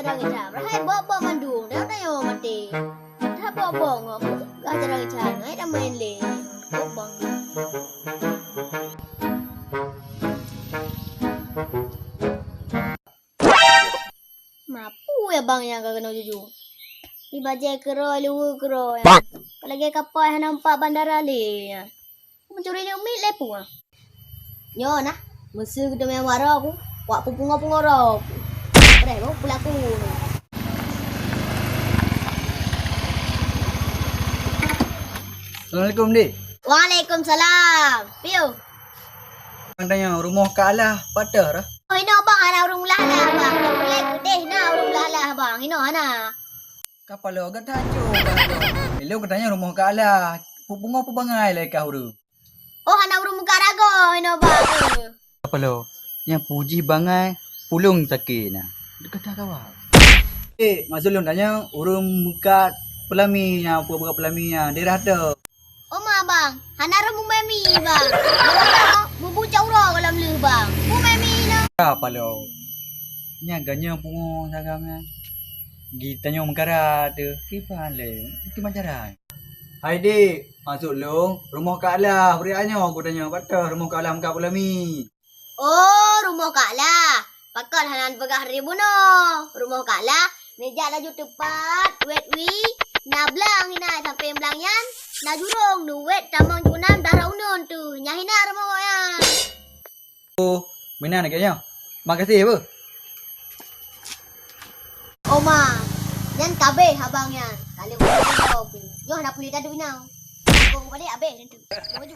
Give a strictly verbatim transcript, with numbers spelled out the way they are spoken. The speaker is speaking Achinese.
Jarang geucam, rahai bok-bok mandum, dah tanyoe maté. Dah bok-bok ngon, peugah jarang geucam, hai dah main lé. Bok-bok. Mapu ya bang nyang ka keunoe juju. Di bajée keurôi, luweue keurôi. Bang. Ka lagée kapai hana umpat bandara lé. Mencuri nyoe miet lé peue? Nyoe nah, meuseu geuteumé waroe ku, wak peupungo-pungo roe ku. Breh boh pulaku. Assalamualaikum, Dik. Waalaikumsalam. Piu? Bang tanya rumoh Kak Alah, pat teuh dah? Oh, inoe bang, hana ureuëng meulah-lah bang. Dah mulai keudeh na ureuëng meulah-lah bang. Inoe hana. Kapalo gata hancô. Ilong gata nyan rumoh Kak Alah. Peupungo peubangai lé kah ureuëng. Oh, hana ureuëng muka ragoe inoe bang. Kapalo, nyang pujih bangai pulung sakét na. Dekat kawan. Eh, maksud lôn tanya ureuëng muka peulami nyang pue buka peulami nyang daerah tu. Oma bang, hana rhom mumai mi bang. Bubu cak uroe goh lom lheueh bang. Mumai mi na. Ka palo. Nyang ganyang pungo sagam nyan. Geutanyoe meukara teuh, kiban lé. Itu macara. Hai dik, maksud lôn, rumoh Kak Lah, bri anyoe geutanyoe, pat teuh rumoh Kak Lah muka peulami. Oh, rumoh Kak Lah. Pakon hana peugah di bunoe. Rumoh Kak Lah, neujak laju teupat, wet wi, na blang hina sampai blang nyan, na jurong, nu wet tamong jukeunan dara uneun tu. Nyang hina rumoh nyan. Oh, meunan lagée nyoe. Makasih, Bu. Oma, nyan kabeh abang nyan. Kali nyoe hana pulih tadu inau. Kong balik abeh nanti. Laju.